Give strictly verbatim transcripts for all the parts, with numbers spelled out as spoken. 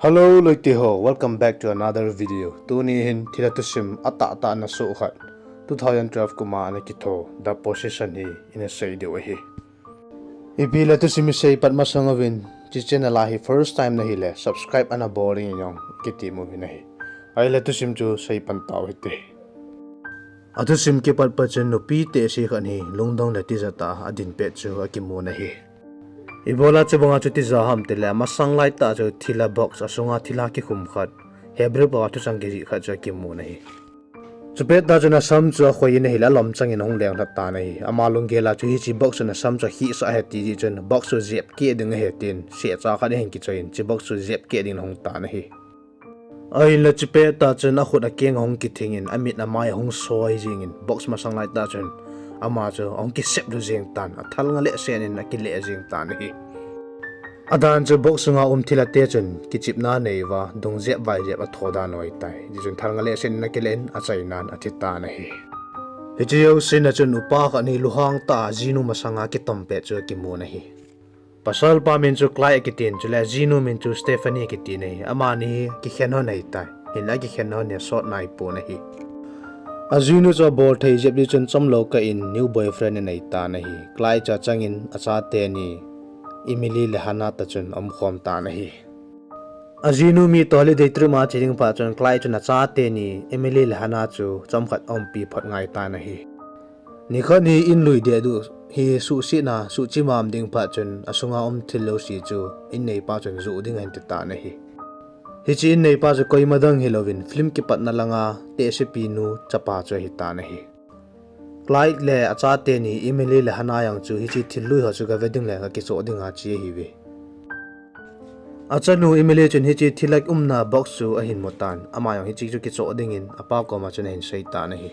Hello loite ho, welcome back to another video. Tuni hin thilha thusim atahtah na soh khat, two thousand twelve kuma ana kitho The Possession hi ina sei diu ahi. Ipi le thusim isei pat masang uvin, chi channel a hi first time nahi le subscribe ana bol ding in jong kiti mu hin ahi. Ahile thusim chu sei pan tau hite. Athusim kipat pat chun nupi tehse khat hi lungdong le tijat a adin pet chu akimun ahi. Ibola chubanga chu tija ham tile, amasang laitah chu thilha box asunga thilha kikhum khat, Hebrew pao a thuchang kijih khat chu akimun ahi. Chupet tah chun asam chu akhoi in ahile alom changin ahung lenglhat tan ahi. Ama lunggel a chu hiche box chun asam chu akhisah ahi ti jeh chun box chu jep keh ding ahi tin, sehcha khat ahin kichoi in, hiche box chu jep keh dingin ahung tan ahi. Ahinla chupet tah chun akhut akeng ahung kithing in, amit amai ahung soi jengin, box masang laitah chun ama chu ahung kisep lhu jeng tan, athalnga lehset in akile jeng tan ahi. Adan chu box sunga um thilha te chun kichepna anei uva, dungjep vaijep atho dan u ahitai. Hichun thalnga lehset in akile in, achainan athi tan ahi. Hiche jousen a chun upa khat hi lunghang tah a jinu masanga kitom pet chu akimun ahi. Pasal pa min chu Clyde akitin, chule ajinu min chu Stephanie akitin ahi. Amani hi kikhen hon ahitai. Hinla kikhen hon hi asot naipon ahi. Ajinu chu abol thei jep jeh chun chomlou kah in new boyfriend anei tan ahi. Clyde chu achangin achate ni Emily le Hannah toh chun aumkhom tan ahi. Ajinu mi toh holiday trip a che ding phat chun Clyde chun achate ni Emily le Hannah chu chomkhat aumpi phot ngai tan ahi. Nikhat hi in lui dehduh hi suhsetna, suhchimam ding phat chun asunga um thil jouse chu in neipa chun joh ding ahin ti tan ahi. Hiche in neipa chu koima dang hilouvin film kipatna langa tehsepi nu chapa chu ahitan ahi. Clyde le achate ni Emily le Hannah jong chu hiche thil lui ho chu gave ding le gakichoh dinga che ahiuve. Achanu Emily chun hiche thilha umna box chu ahin mu tan, ama jong hiche chu kichoh dingin apa koma chun ahin sei tan ahi.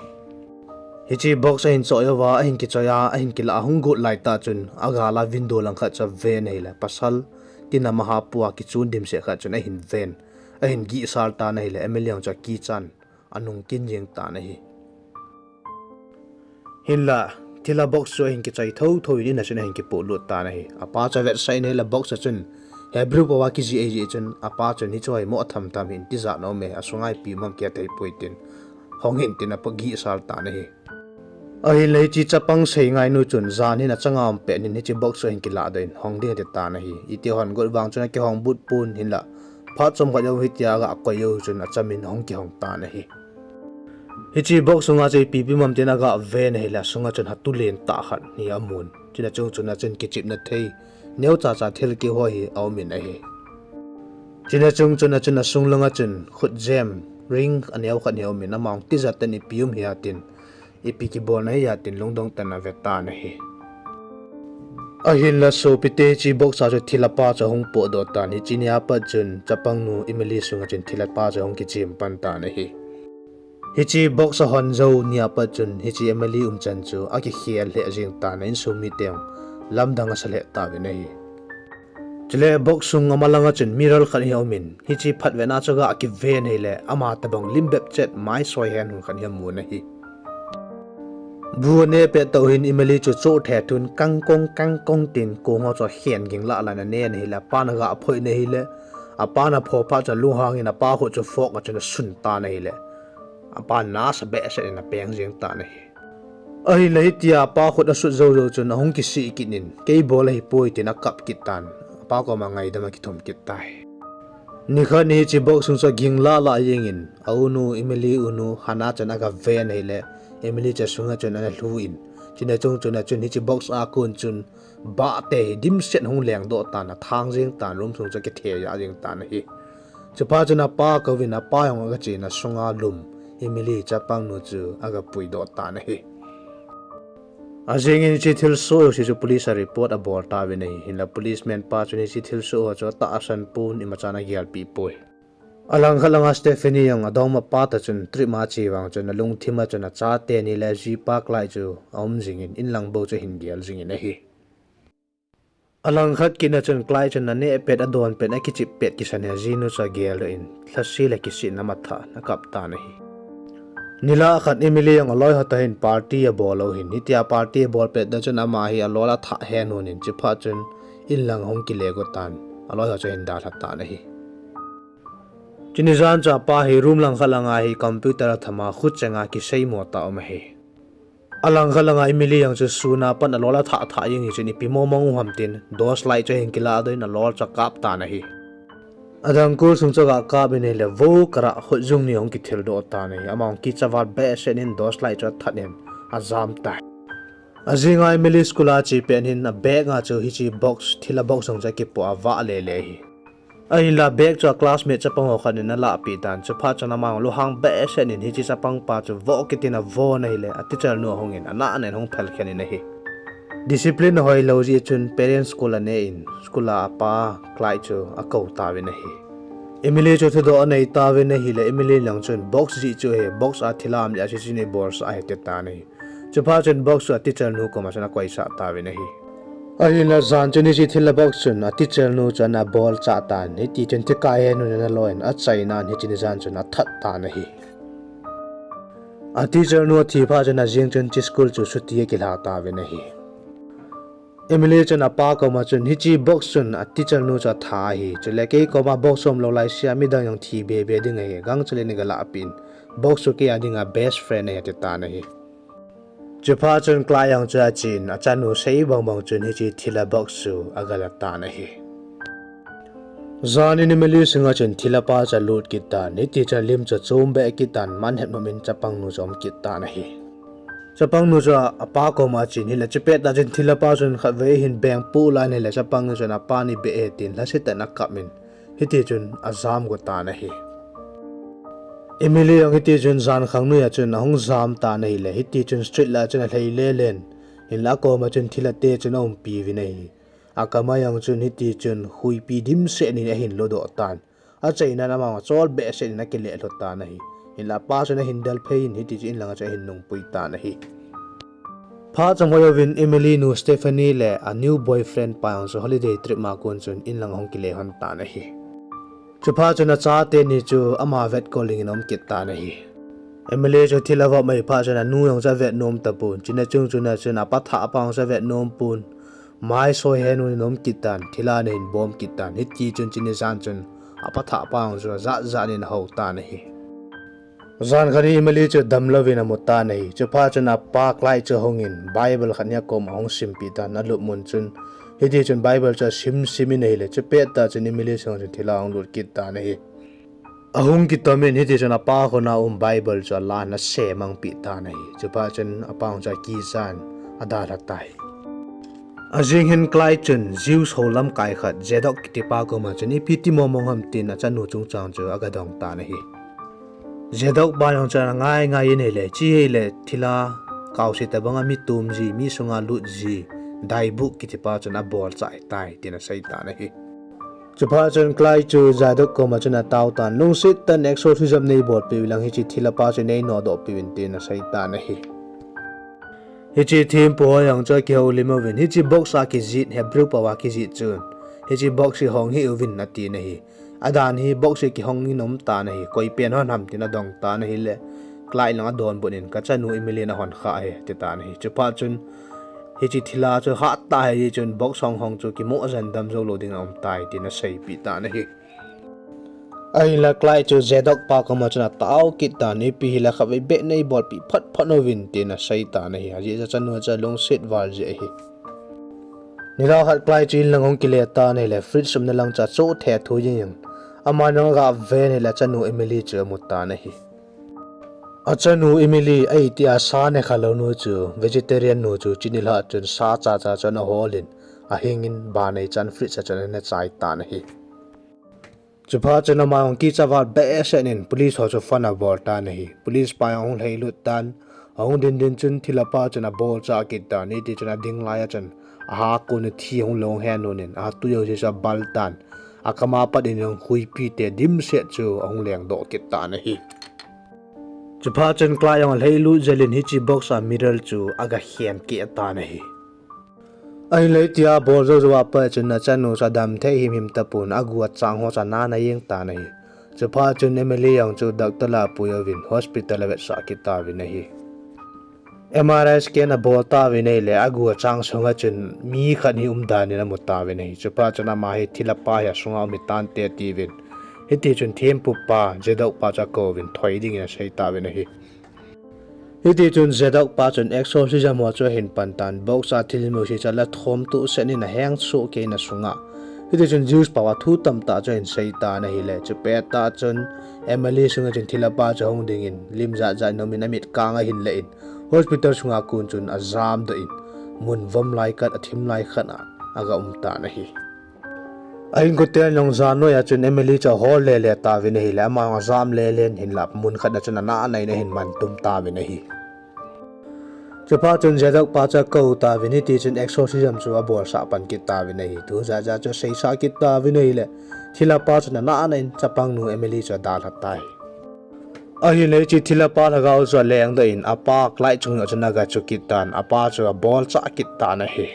Hiche box ahin choh jouva, ahin kichoi a, ahin kilah a hung got laitah chun agal a window langkhat chu aven ahile, pasal tinam a hapu a kichon dimset khat chun ahin ven, ahin gihsal tan ahile, Emily jong chu akichan anung kin jeng tan ahi. Hinla thilha box chu ahin kichoi thouthou in, in a chun ahin kipohlut tan ahi. Apa chu avetsah in ahile box a chun Hebrew pao a kijih ahijeh chun apa chun hiche hi moh thamtham hin, tijat na um e, asunga ipi um ham kihe theipoi tin, hong hin tin apa gihsal tan ahi. Ahinla hiche chapang seingainu chun jan hin achanga um pet in hiche box chu ahin kilahdoh in hong ding ati tan ahi. Itihon got vang chun akihong but pon, hinla phat chomkhat jou hitia agakoi jou chun achamin ahung kihong tan ahi. Hiche box sunga chu ipi ipi um ham tin agaven ahile asunga chun hatu lentah khat hi amun. Chuna chung chuna chun kichepna thei neochacha thil kihoi hi aumin ahi. Chuna chung chuna chun asung langa chun khutjem, ring aneo khat hi aumin, ama jong tijat tah in ipi um hia tin, ipi kibolna hia tin lungdong tah in avetan ahi. Ahinla sopite, hiche box a chu thilha pa chu ahung potdoh tan, hiche nia pat chun chapangnu Emily sunga chun thilha pa chu ahung kichem pan tan ahi. Hiche box ahon jou nia pat chun hiche Emily umchan chu akikhel lheh jeng tan, a insung mite jong lamdang asa lheh tauvin ahi. Chule box sung amalanga chun mirror khat hi aumin, hiche phatvet na chu agakiven ahile ama tobang lim bep chet, maisoi hen hun khat hi amun ahi. Bu aneh pet tah u hin Emily chu choh thethu in kangkong kangkong tin kong ho chu akhen ging lah lah in anen ahile, apan agaphoi in ahile, apan apho phat chun alunghang in apa khut chu fork a chun asun tan ahile, apan nasa behseh in apeng jeng tan ahi. Ahinla hitia apa khut asut jou jou chun ahung kisih kit in, kei bol ahipoi tin akap kit tan, apa koma ngaidam akithum kit tai. Nikhat hi hiche box sung chu aging lah lah jengin, aunu, Emily unu Hannah chun agaven ahile, Emily chu asunga chun ana lhu in, chuna chung chuna chun hiche box a kon chun bahte hi dimset hung lengdoh tan, athang jeng tan, room sung chu akithe jah jeng tan ahi. Chuphat chun apa akouvin, apa jong agachen, asunga lum Emily chapangnu chu agapuidoh tan ahi. Ajingin hiche thilsoh jouse chu police a report abol tauvin ahi. Hinla policeman pa chun hiche thilsoh ho chu atahsan pon, imachan agelpeh poi. Alangkhat langa Stephanie jong adongmapa toh chun trip a ache vang chun alungthim a chun achate ni le ajipa Clyde chu aum jingin, inlang bou chu ahin gel jingin ahi. Alangkhat kit na chun Clyde chun aneh pet, adon pet, akichep pet kisan hi ajinu chu ageldoh in, lhase le kisihna matha in akap tan ahi. Nilhah khat Emily jong aloi ho toh hin party abol u ahin, hitia party abol pet tah chun ama hi alol athah hen un in, chuphat chun inlang ahung kile go tan, aloi ho chu ahin dalha tan ahi. Chuni jan chu apa hi room langkhat langa hi computer a thama khuchenga kiseimo tah um ahi. Alangkhat langa Emily jong chu suna pat alol athah thah jeng hi chun ipi momong u ham tin torchlight chu ahin kilah doh in alol chu akap tan ahi. Adang kol sung chu aga kap in ahile vo kara khutjung ni ahung kithildoh tan ahi. Ama jong kicha val behseh in torchlight chu athat in ajam tai. Ajinga Emily school a ache pet hin abag a chu hiche box, thila box jong chu akipoh a avah lele ahi. Ahinla bag chu a classmate chapang ho khat in alahpeh tan, chuphat chun ama jong lunghang behseh in hiche chapang pa chu vo kit in avon ahile a teacher nu ahung in anahnen ahung phelkhen in ahi. Discipline ahoilou jeh chun parents call ane in school a apa Clyde chu akou tauvin ahi. Emily chu thudoh anei tauvin ahile Emily in jong chun box jeh chu hi box a thila um jeh a hiche chu neibolsah ahi ati tan ahi. Chuphat chun box chu a teacher nu koma chun akoisah tauvin ahi. Ahinla jan chun hiche thila box chun a teacher nu chun abolchah tan, hiti chun thikai he nun ana lo in achaina in hiche ni jan chun athat tan ahi. A teacher nu athi phat chun ajing chun hiche school chu chuti akilha tauvin ahi. Emily chun apa koma chun hiche box chun a teacher nu chu atha ahi. Chule kei koma box umlou laisea midang jong thi bebe ding ahi. Gangchel in neiga lahpeh in. Box chu kei a dinga best friend ahi ati tan ahi. Chuphat chun Clyde jong chu achen, achanu sei bangbang chun hiche thila box chu agala tan ahi. Jan in Emily sunga chun thilha pa chu alut kit tan, hiti chun alim chu achom beh kit tan, man hepnop in chapang nu chu aum kit tan ahi. Chapang nu chu apa koma achen, hinla chupet tah chun thilha pa chun khatvei hin bengpoh lan ahile chapang nu chun apa ni beh e tin lhasetah in akap in, hiti chun ajam go tan ahi. Emily jong hiti chun jankhang noiya chun ahung jam tan ahile, hiti chun street lah a chun alhei lele in, hinla akoma chun thilha te chun aumpi uvin ahi. Akama jong chun hiti chun huipi dimset in ahin lodoh tan. Achaina in ama jong achol behseh in akilelhu tan ahi. Hinla apa chun ahin delphei in hiti chun inlanga chun ahin nungpui tan ahi. Phat chomkhat jouvin Emily nu Stephanie le a new boyfriend pa jong chu holiday trip ma kon chun inlang ahung kile lhon tan ahi. Chuphat chun achate ni chu ama vetkol dingin aum kit tan ahi. Emily chu thilha vop ahi phat chun anu jong chu avet nom tapon, chuna chung chuna chun apa thah pa jong chu avet nom pon. Maisoi he nun in aum kit tan, thilha ana hin bom kit tan, hiti chun chuni jan chun apa thah pa jong chu ajat jat in ahou tan ahi. Jan khat hi Emily chu damlouvin amu tan ahi. Chuphat chun apa Clyde chu ahungin Bible khat hi akoma ahung simpeh tan, alupmun chun. Hiti chun Bible chu asim sim in ahile, chupet tah chun Emily sunga chun thilha ahung lut kit tan ahi. Ahung kitomin hiti chun apa khut a um Bible chu alan asemangpeh tan ahi. Chuphat chun apa jong chu akijan adalha tai. Ajing hin Clyde chun Jews ho lamkai khat Zadok kitipa koma chun ipi ti momong ham tin achanu chungchang chu agadong tan ahi. Zadok pa jong chun angai ngai in ahile, hiche hile thilha kaose tobanga mi tom ji, mi sunga lut ji, daibuk kitipa chun abolchah ahitai tin asei tan ahi. Chuphat chun Clyde chu Zadok koma chun atao tan, lungset tah in exorcism neibolpeh ulang, hiche thilha pa chu neinodohpeh uvin tin asei tan ahi. Hiche thempu ho jong chu akihoulim uvin, hiche box a kijet, Hebrew pao a kijet chun, hiche box hi hong hih uvin atin ahi. Adan hi box hi kihong in aum tan ahi, koi pen hon ham tin adong tan ahile, Clyde lang adonbut in, kachanu Emily in ahon kha ahi ati tan ahi. Chuphat chun hiche thilha chu hattah ahi chun box hong hong chu kimoh jan dam joulou ding aum tai tin aseipeh tan ahi. Ahinla Clyde chu Zadok pa koma chun atao kit tan, ipi hile khatvei beh neibolpeh phot phot uvin tin asei tan ahi. Ajeh chu achanu chu alungset val jeh ahi. Nilhah khat Clyde chu inlang ahung kile tan ahile fridge umna lang chu achoh thethu jengin, ama jong aga ven ahile achanu Emily chu amu tan ahi. Achanu Emily ahitia sa nekhalou nu chu vegetarian nu chu chuni nilhah chun sa chacha chu ana holin, ahingin ban neichan fridge a chun ana chai tan ahi. Chuphat chun ama jong kicha val behseh in police ho chu phone abol tan ahi. Police pa jong ahung lhailut tan, ahung din din chun thilha pa chun abolchah kit tan, hiti chun ading laiya chun ahakon a thi ahung long hen un in, atui jouse chu abal tan, akama pat in jong huipi te dimset chu ahung lengdoh kit tan ahi. Chuphat chun Clyde jong alhailut jel in hiche box a mirror chu aga khen keh tan ahi. Ahinla hitia abol jou jou a pat chun achanu chu adam thei himhim tapon, agu achang ho chu ana ana jeng tan ahi. Chuphat chun Emily jong chu doctor lah a apui uvin hospital a avetsah kit tauvin ahi. M R I scan abol tauvin ahile agu achang sunga chun mi khat hi umdan in amu tauvin ahi. Chuphat chun ama hi thilha pa hi asunga um hitante atiuvin, Hiti chun thempu pa, Zadok pa chu akouvin thoi dingin asei tauvin ahi. Hiti chun Zadok pa chun exorcism ho chu ahin pan tan, box a thil miu si chu ala thom tu sen in aheng soh kei in asunga. Hiti chun Zeus pa a thu tamtah chu ahin sei tan ahile, chupet tah chun Emily sunga chun thilha pa chu ahung dingin, lim jat jat in aumin amit kang ahin le in, hospital sunga kon chun ajam doh in, mun vom lai khat, athim lai khat a aga um tan ahi. Ahin koten jong jan noi a chun Emily chu ahol lele tauvin ahile, ama jong ajam lele in hinla mun khat a chun anahna in ahin man tum tauvin ahi. Chuphat chun Zadok pa chu akou tauvin, hiti chun exorcism chu abolsah pan kit tauvin ahi. Thu jat jat chu aseisah kit tauvin ahile, thilha pa chun anahna in chapang nu Emily chu adalha tai. Ahile hiche thilha pa lhagao chu aleng doh in, apa Clyde chung uva chun aga chu kit tan, apa chu abolchah kit tan ahi.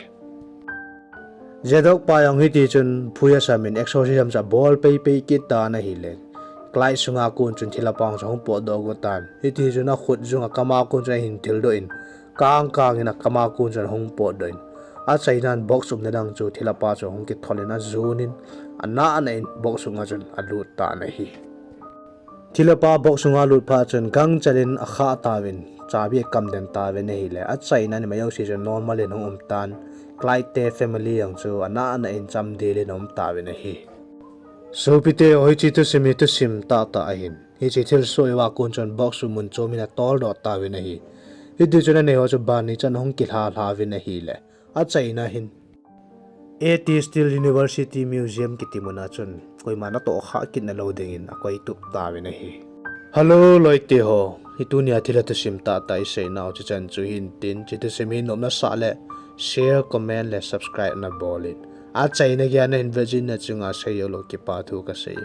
Zadok pa jong hiti chun phui asam in exorcism chu abol pei pei kit tan ahile, Clyde sunga kon chun thilha pa chu ahung potdoh got tan. Hiti chun akhut jong akam a kon chun ahin thildoh in, kang kang in akam a kon chun ahung potdoh in, achaina in box umna dang chu thilha pa chu ahung kithol in ajon in, anahna in box sunga chun alut tan ahi. Thilha pa box sunga alut phat chun gangchel in akhah tauvin, chabi akam den tauvin ahile, achaina in amajouse chu normal in ahung um tan, Clyde te family jong chu anahna in chamdel in aum tauvin ahi. Sopite ho, hiche thusim hi thusim tahtah ahin, hiche thilsoh hiva kon chun box chu mun chom in atoldoh tauvin ahi. Hiti chun aneiho chu bani chan ahung kilha lha uvin ahile, achaina hin A T Steel University Museum kiti muna chun koiman atohkhah kit nalou dingin akoitup tauvin ahi. Hello loite ho, hi tunia thilha thusim tahtah iseinau chichan chu hintin, hiche thusim hi nopna sah le share, comment le subscribe nabol in, achaina geiya nahin vet jeh in nachunga seijou lou kipa thu kasei.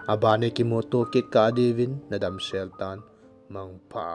Abana kimuto kit kah diuvin nadamsel tan, mangpha.